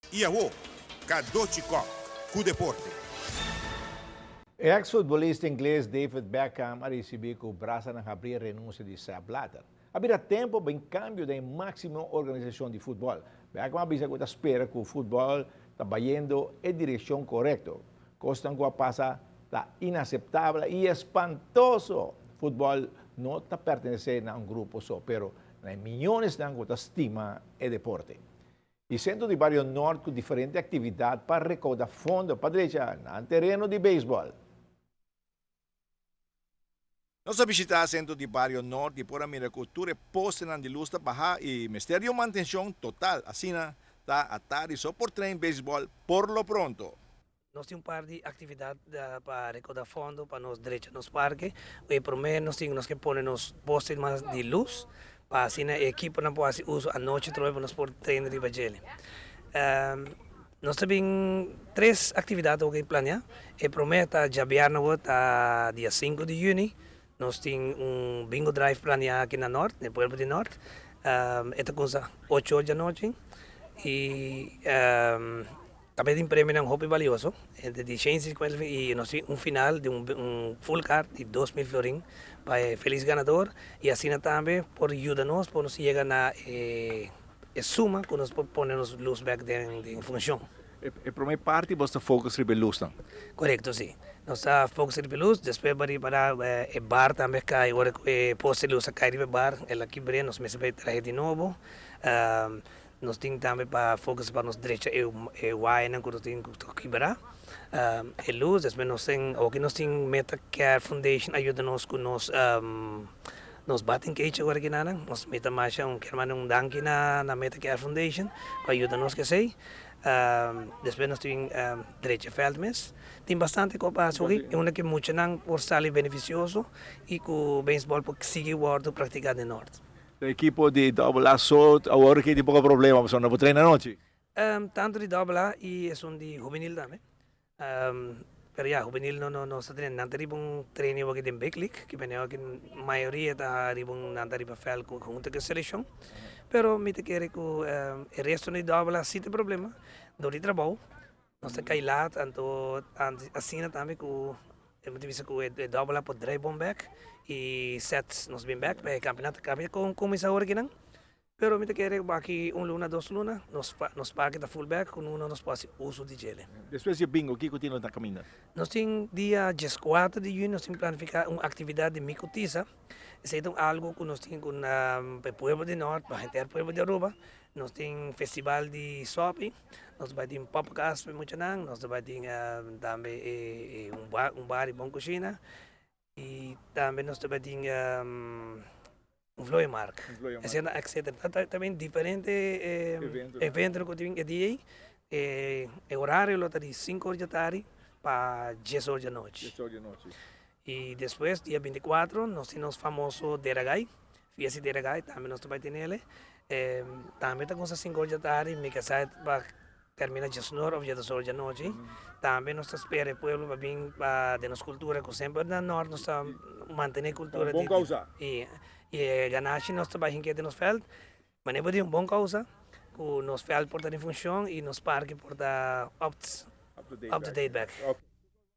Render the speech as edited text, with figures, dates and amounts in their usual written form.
Y awo, Cadochi Kock cu deporte. E ex-futbolista ingles David Beckham a ricibi cu brasanan habri e renuncia di Sepp Blatter. A bira tempo pa un cambio den e maximo organisacion di futbol. Beckham a bisa cu ta spera cu futbol ta bayendo e direccion corecto. Cosnan cu a pasa ta inaceptabel y espantoso. Futbol no ta pertenece na un grupo so, pero na e miyonesnan cu ta stima e deporte. E Centro di Bario Noord cu diferente actividad pa recauda fondo pa drecha nan tereno di beisbol. Nos a bishita Centro di Bario Noord y por a mira cu tur e postenan di luz ta baha y mester di un mantencion total, asina ta Atari so por train beisbol por lo pronto. Nos tin un par di actividad pa recauda fondo pa nos drecha nos parke. E prome nos tin nos ke pone nos poste mas di luz pa asina e ekiponan por haci uso anochi trobe pa nos por train riba djele. Nos ta bin tres actividad awor ke planea. E prome ta djabièrnè awor ta dia sinku di juni nos tin un bingo drive planea aki na Noord, na e pueblo di Noord. E ta cuminsa ocho or djanochi y Tambe tin premionan hopi balioso, entre di shen sinkuenta i nos tin un final di un full card di 2000 florin pa e felis ganador i asina tambe por yuda nos pa nos yega na e suma ku nos por pone nos lus bek den funshon. E prome parti bos ta focus riba e lusnan? Korekto si. Nos ta focus riba e lus, despues bo ripara e bar tambe kai ora ku e poste di lus a kai riba e bar el a kibr'é nos mester bai trahe di nobo. Nos tin tambe pa focus pa nos drecha e e wayanan cu nos tin cu ta kibra e luz. Despues nos tin awoki nos tin Meta Care Foundation a yuda nos cu nos nos batting cage awor aki nan. Nos meta masha un kier manda un danki na na Meta Care Foundation cu a yuda nos cu esey. Despues nos tin drecha veld mes. Tin bastante cos pa haci awoki unda cu muchanan por sali beneficioso y cu baseball por sigui wordo practica den Noord. E ekipo di Double A so awor ki tin poko problema pasobra no por traina anochi. Tanto di Double A y esun di Hubenil tambe. Pero ya Hubenil no no ta traina. Nan ta riba un training awor aki den Big League ki bene awor aki mayoria ta riba un nan ta riba veld ku hunto ku e selekshon. Pero mi ta kere ku e resto di Double A si tin problema dor di trabou. Nos ta kai laat anto asina tambe ku e ta bisa ku e dòbel a por drai bon bek i sèt nos bin bek pa e kampionato kaba kuminsá ora kinan. Pero mi ta kere ku aki un luna dos luna nos nos parke ta ful bek ku nos por hasi uso di djele. Despues di e bingo kiko tin lo ta kaminda? Nos tin dia dieskuater di yüni nos tin planifiká un aktividat di Mi Kutisa. Esei ta un algu ku nos tin ku pa e pueblo di Nort pa henter pueblo di Aruba. Nos tin festival di sopi. Nos bai tin popcast pa e muchanan, nos ta bai tin tambe un bar, un bar di bon cushina y tambe nos ta bai tin un vlooienmarkt, etcetera, etcetera. Ta bin diferente evento cu tin e dia ey. E horario lo ta di cinco or dja tardi pa dies or dja nochi. Y despues dia 24 nos tin nos famoso Deragai, fiesta di Deragai tambe nos ta bai tenele. Tambe ta cuminsa cinco or dja tardi, mi ke sa pa termina diesnor of diesdos or dja nochi. Tambe nos ta spera e pueblo pa bin pa den nos cultura cu semper na Noord nos ta mantene cultura di. Bon causa. Y e ganashi nos ta bai hinke den nos veld. Manera bo tin un bon causa cu nos veld por ta den funcion y nos parke por ta up to date back.